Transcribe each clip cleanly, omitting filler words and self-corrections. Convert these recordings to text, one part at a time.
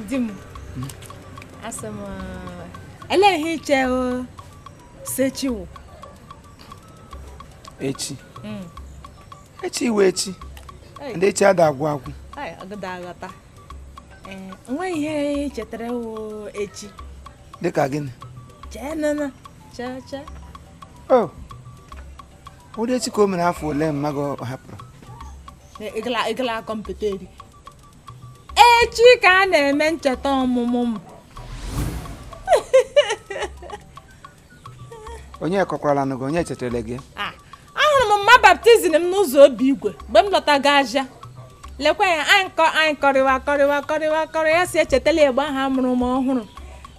Di m asị m ele ihe iche sechiwo echi echi iwe echi ndị echi ada agwụ agwụ aghọta nwe ihe chetara wo echi dịka gịnị chee nana chee chee o ụdị echi ka o mere afọ ole mmago hapụrụ ịgala kọmputa eri echi ka a na-eme ncheta ọmụmụ m. Onye kọkwara nụ gị, onye chetara gị? Ahụrụ m mma baptizim m n'ụzọ obi igwe mgbe m lọtaga aja. Lekwa ya anyị kọrịwa kọrịwa kọrịwa kọrị ya si echetala egbe ahụ amụrụ m ọhụrụ.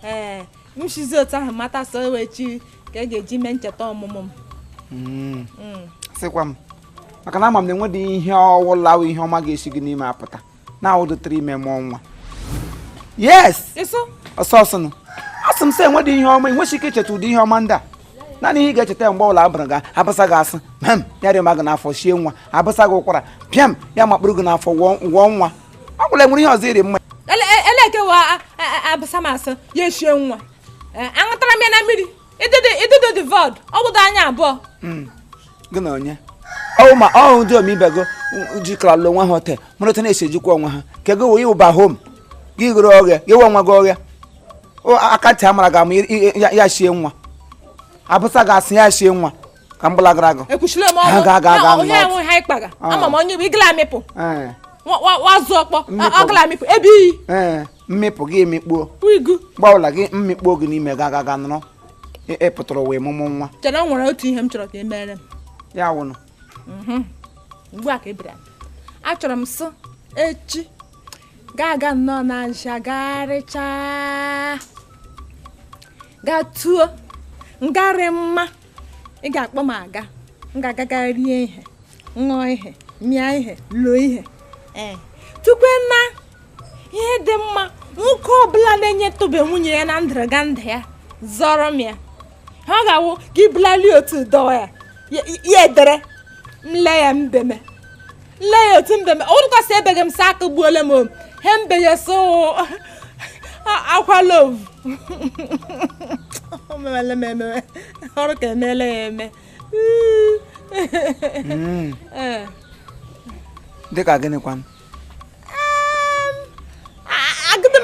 Ee, m shizi otu ahụ mata sọ echi ka e ga-eji mee ncheta ọmụmụ m. Sịkwa m maka na ama m na enwedị ihe ọwụla ihe ọma ga-esi gị n'ime apụta. Na ụdịtịrị ime mụọ nwa. Yes! Ọsọ ọsọ nụ. Asị m sị enwedị ihe ọma, enweghị ike icheta ụdị ihe ọma ndị a. Naanị ihe ị ga-echeta mgbe ọbụla abụrụ gị abụsa gị asị hem ya rịọ ma gị n'afọ shie nwa, abụsa gị ụkwara pịam ya makpụrụ gị n'afọ wụọ nwa. Ọ gwụla enwere ihe ọzọ iri mma. Elekewa abụsa m asị ya eshie nwa. Aṅụtara m ya na mmiri idodo dị vọd ọ gwụdo anya abụọ. Gị na onye? Ọ ma ọ ndị omibego jikọrọ onwe ha hotel mụrụ otu na-esi ejikwa onwe ha ka ego wee ụba home gị gụrụ ọghịa gị nwe nwa gị ọghịa aka ntị amara gị ama ya shie nwa abụsa gị asị ya shie nwa ka m gbalagara gị ekwuchila m ọnụ onye enwe ha ịkpaga ama m onye bụ ịgala amịpụ wazụ ọkpọ ọgala amịpụ ebe iyi mmịpụ gị emikpuo gbawụla gị mmikpuo gị n'ime ga aga nọrọ ịpụtara wee mụmụ nwa. Chere o nwere otu ihe m chọrọ ka e mere m ya wụnụ ugbu a ka ị bịara achọrọ m sị echi ga-aga nnọọ na ncha garịchaa gaa tuo ngarị mma ị ga-akpọ m aga m ga-agaga rie ihe ṅụọ ihe mịa ihe loo ihe ee tukwe na ihe dị mma nwoke ọbụla na-enyetụbe nwunye ya na ndịrịga ndụ ya zọrọ m ya ha ga-awụ gị bulali otu dọwa ya ya edere nle ya mbeme nle ya otu mbeme ọ bụrụkwasị ebeghị m sị aka gbuole m he mbe ya so akwa love o mewele m emewe ọrụ ka emeela ya eme. Dịka gịnị kwanụ? Agụdị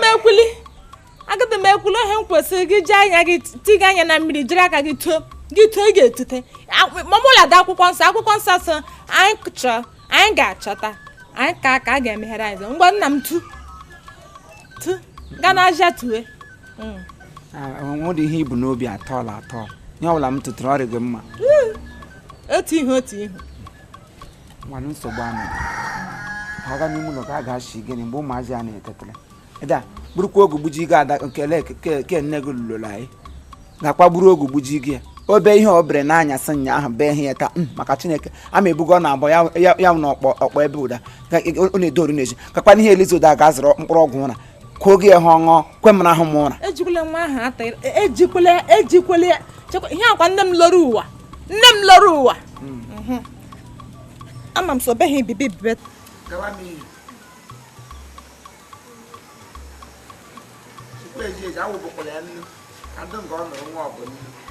m ekwuli ohe m kwesịrị gị ji anya gị tiga anya na mmiri jiri aka gị too gị too ị ga-etute mamụlada akwụkwọ nsọ sọ anyị chọọ anyị ga-achọta anyị ka aka a ga-emeghere anyị ngwa nna m tu tu gaa n'ahịa tue. Nwere ihe ibu n'obi atọl atọl ihe ọbụla m tụtụrụ ọrịa gị mma otu ihe otu ihe nwanne nsogbu anọghị ha ga n'ime ụlọ ka a ga-achị gịnị mgbe ụmụazị a na-etetara ịda gburukwa ogu gbuji gị ada nkele ke nne gị lụrụ anyị ga-akpa gburu ogu gbuji gị ya obe ihe o bere n'anyasị ụnyaahụ bee ihe ya taa maka Chineke ama ebugo ọ na-abọ ya na ọkpọ ebe ụda ọ na-edoru n'ezi kakwa n'ihe Eliza ụda ga-azụrụ mkpụrụ ọgwụ ụra kwuo gị ya ha ọṅụọ kwe m rahụ m ụra ejikwele nwa ahụ ata ejikwele ejikwele ihe akwa nne m lọrọ ụwa nne m lọrọ ụwa ama m so beghị bibi bibe eji awụbụkwara ya nnu ka ndị nga ọ nụrụ nwa ọ bụ nnu.